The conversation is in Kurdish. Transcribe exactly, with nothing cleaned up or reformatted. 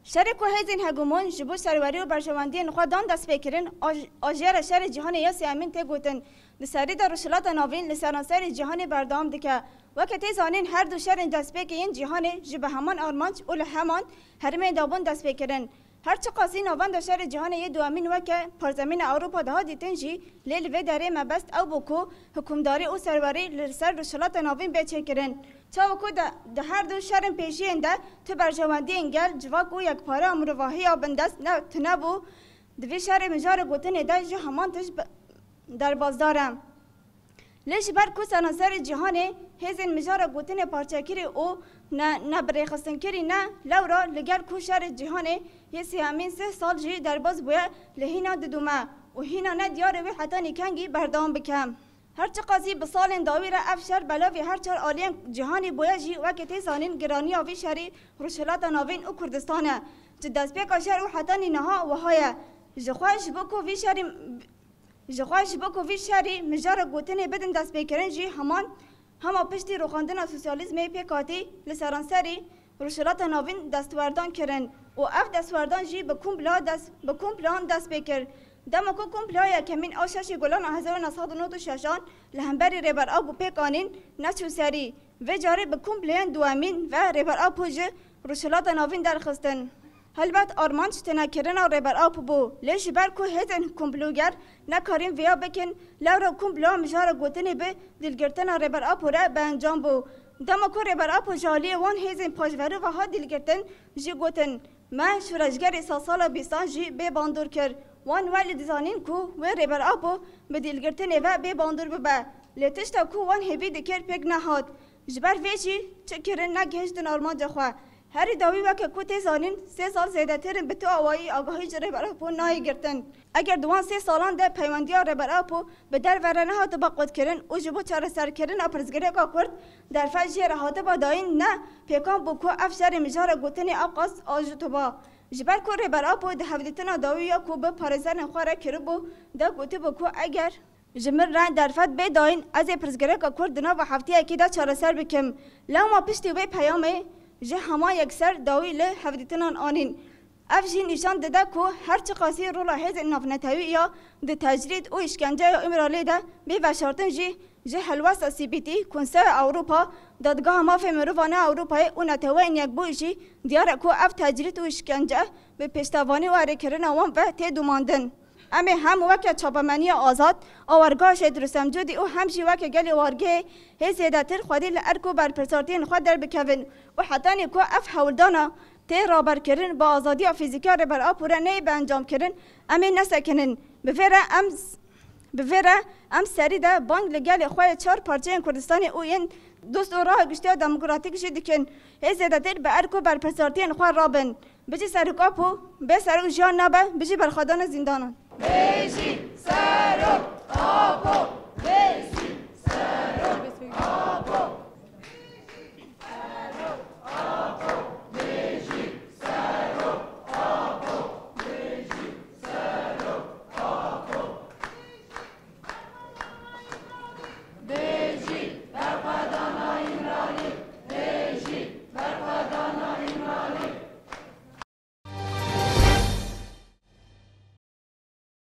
Şerê ku hêzên hegemon ji bo serwerî û berjewendiyên xwe dan destpêkirin, aj-, ajêra şerê cîhanê ya sêyemîn tê gotin. Di serî de Rojhilata Navîn li seranserê cîhanê berdewam dike. Weke tê zanîn, her du şerên destpêkê yên cîhanê ji bi heman armanc û li heman herêmên dabûn dest pê kirin. Her çiqasî navenda şerê cîhanê yê duyemîn weke parzemîna Ewropa diha dîtin jî, lê li vê derê mebest ew bû ku hikûmdarî û serwerî li ser Rojhilata Navîn bê çêkirin. Çawa ku de, di her du şerên pêşiyên de tu berjewendiyên gel, civak û yekpareya mirovahiya bindest ne, tune bû, di vî şerê mijarê gotinê de ji heman tişt be-, derbasdar e. Lê ji ber ku seranserê cîhanê hêzên mijara gotinê parçekirî û ne, nebirêxistinkirî ne, lewra li gel ku şerê cîhanê yê sêyemîn sih sal jî derbas bûye, li hîna didûme û hîna ne diyar e wê hetanî kengî berdewam bike. Her çiqasî bi salên dawî re ev şer belavî her çar aliyên cîhanê bûye jî, weke tê zanîn, giraniya vî şerî Rojhilata Navîn û Kurdistan e. Ji destpêka şer û hetanî niha wiha ye. Ji xwe ji bo ku vî şerî Ji xwe ji bo ku vî şerî mijara gotinê bidin destpêkirin jî heman, hema piştî rûxandina sosyalîzmê pêk hatî li seranserî Rojhilata Navîn destwerdan kirin û ev destwerdan jî bi kompla dest, bi komplan dest pê kir. Dema ku kompla yekemîn a şeşê Gulana hezar û neh sed û nod û şeşan li hemberî Rêber Apo pêk anîn, neçû serî. Vê carê bi kompleyên duwemîn ve Rêber Apo ji Rojhilata Navîn derxistin. Helbet armanc tunekirina Rêber Apo bû, lê ji ber ku hêzên komploger nekarîn vêya bikin, lewra komploya mijara gotinê bi dîlgirtina Rêber Apo re bi encam bû. Dema ku Rêber Apo ji aliyê wan hêzên paşverû ve hat dîlgirtin, jî gotin, me şoreşgerê sedsala bîstan jî bê bandor kir. Wan welê dizanîn ku wê Rêber Apo bi dîlgirtinê ve bê bandor bibe. Lê tişta ku wan hêvî dikir pêk nehat. Ji ber vê jî çi kirin negihiştin armanca xwe. Herî dawî weke ku tê zanîn, sê sal zêdetir in bi tu awayî agahî ji Rêber Apo nayê girtin. Eger di wan sê salan de peywendiya Rêber Apo bi derve re nehatiba qutkirin û ji bo çareserkirina pirsgirêka Kurd derfet jê re hatiba dayîn, ne pêkan bû ku ev şerê mijara gotinê ewqas ajitiba. Ji ber ku Rêber Apo di hevdîtina dawî ya ku bi parêzerên xwe re kiribû de gotibû ku eger ji min re derfet bê dayîn, ez ê pirsgirêka Kurd di nava heftiyekê de çareser bikim. Lewma piştî wê peyamê ji heman yekser dawî li hevdîtinan anîn. Ev jî nîşan dide ku her çiqasî rola hêzên navnetewî ya di tecrîd û îşkenceya Îmraliyê de bê veşartin jî, ji helwesta C P T, Konseya Ewropa, Dadgeha Mafê Mirovan a Ewropayê û Neteweyên Yekbûyî jî diyar e ku ev tecrîd û îşkence bi pêştevanî û erêkirina wan ve tê domandin. Em ê hem weke çapemeniya azad a wargeha Şehîd Rûstem Cûdî û hem jî weke gelê wargehê hê zêdetir xwedî li erk û berpirsartiyên xwe derbikevin û hetanî ku ev hewldana tê raberkirin, bi azadiya fîzîkî ya Rêber Apo re neyê bi encam kirin, em ê nesekinin. Bi vê re em, bi vê re em serî de bang li gelê xwe yê çar parçeyên Kurdistanê û yên dost û raha giştiya demokratîk jî dikin. Hê zêdetir bi erk û berpirsartiyên xwe rabin. Bijî Serok Apo, bê serok jiyan nabe, bijî berxwedana zîndanan. Bijî Serok!